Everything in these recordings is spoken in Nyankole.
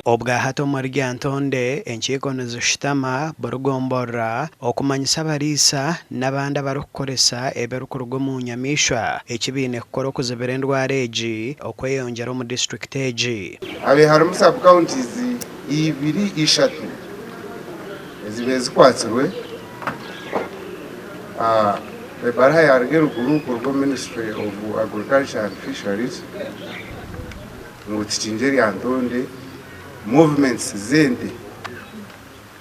Obwahati omuri Lyantonde enkiiko nizishutama buri gomborora okumanyisa abariisa n'abandi abarikukoresa ebirikuruga omu nyamaishwa eki baine kukora okuzibira endwara egi okweyongyera omu disiturikiti egi. Habe harimu sub counties ibiri ishatu ezibaire zikwatsirwe. Ebaruha yaruga eruguru kuruga omu ministry of agriculture and fisheries ngu tukingye Lyantonde movements z'ente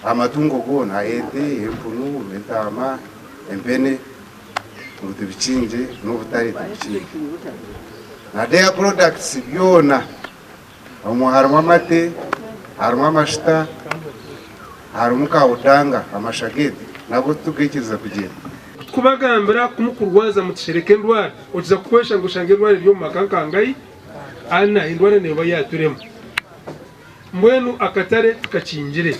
amatungo goona ente, empunu, entaama, empene ngu tubikingye n'obutare tubikingye na dairy products byona omwo harimu amate, harimu amashuta, harimu kawudanga amasha g'ente nago titugaikiriza kugyenda. Kubagambira ku mukurwaza mutushereka endwara, okiza kukweshanga oshange endwara eri omu maka nka ngai ana, endwara neeba yaaturema. Mbwenu akatare tukakingire.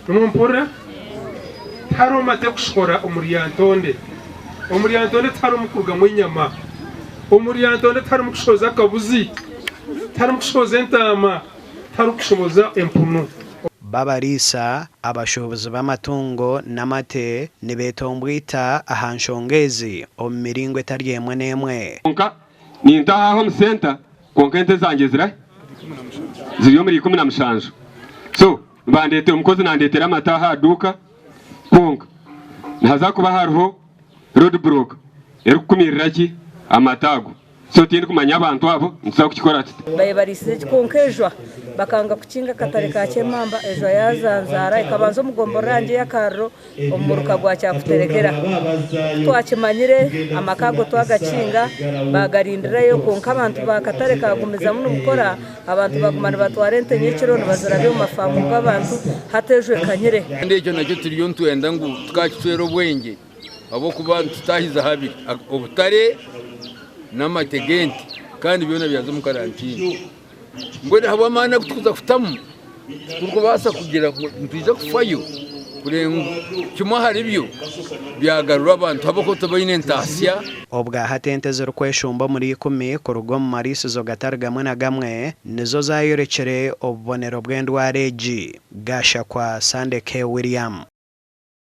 Nimumpurira? Tihariho mate kushohora omu Lyantonde. Omu Lyantonde tiharimu kurugamu enyama. Omu Lyantonde tiharimu kushohoza akabuzi, tiharimu kushohoza entaama, tiharimu kushohoza empunu. B'abariisa, abashuubuzi b'amatungo n'amate nibeetombwita aha nshonga ezi omu miringo etari emwe n'emwe. Kwonka nintaha aha omu senta kwonka ente zangye zirahi? Ziri omuri 17. So bandeetera omukozi nandeetera amata aha duuka kwonka nihaza kuba hariho road block erikukumiirira ki amata ago. So tindikumanya abantu abo nituza kukikora tuta? Bayebarisize ki kwonka ejwa bakanga kukinga akatare ka Kyemamba ejwa yazanzaara ekabanza omu gomborora yangye ey'Akariro omu muruka gwa Kyakuterekera. Ku twakimanyire amaka ago twagakinga bagarindirayo kwonka abantu ba katare kagumizamu nibukora abantu baguma nibatwara ente nyekiro nibazirabya omu mafaamu g'abantu hati ejwa ekanyire. Kandi ekyo nakyo turiyo nitwenda ngu tukakicwera obwengye ahabw'okuba nitutaahiza habiri, obutare n'amate g'ente kandi byona byaza omu karantiini. Mbwenu ahabw'amaani agu turikuza kutamu, titurikubaasa kugira ngu nitwija kufayo kureeba ngu kimwe aharibyo byagarura abantu ahabw'okuba tibaine entaasya. Obwahati ente ezirikweshumba omuri ikumi kuruga omu mariisizo gatari gamwe na gamwe nizo zaayorekire obubonero bw'endwara egi. Gashakwa Sunday K. William.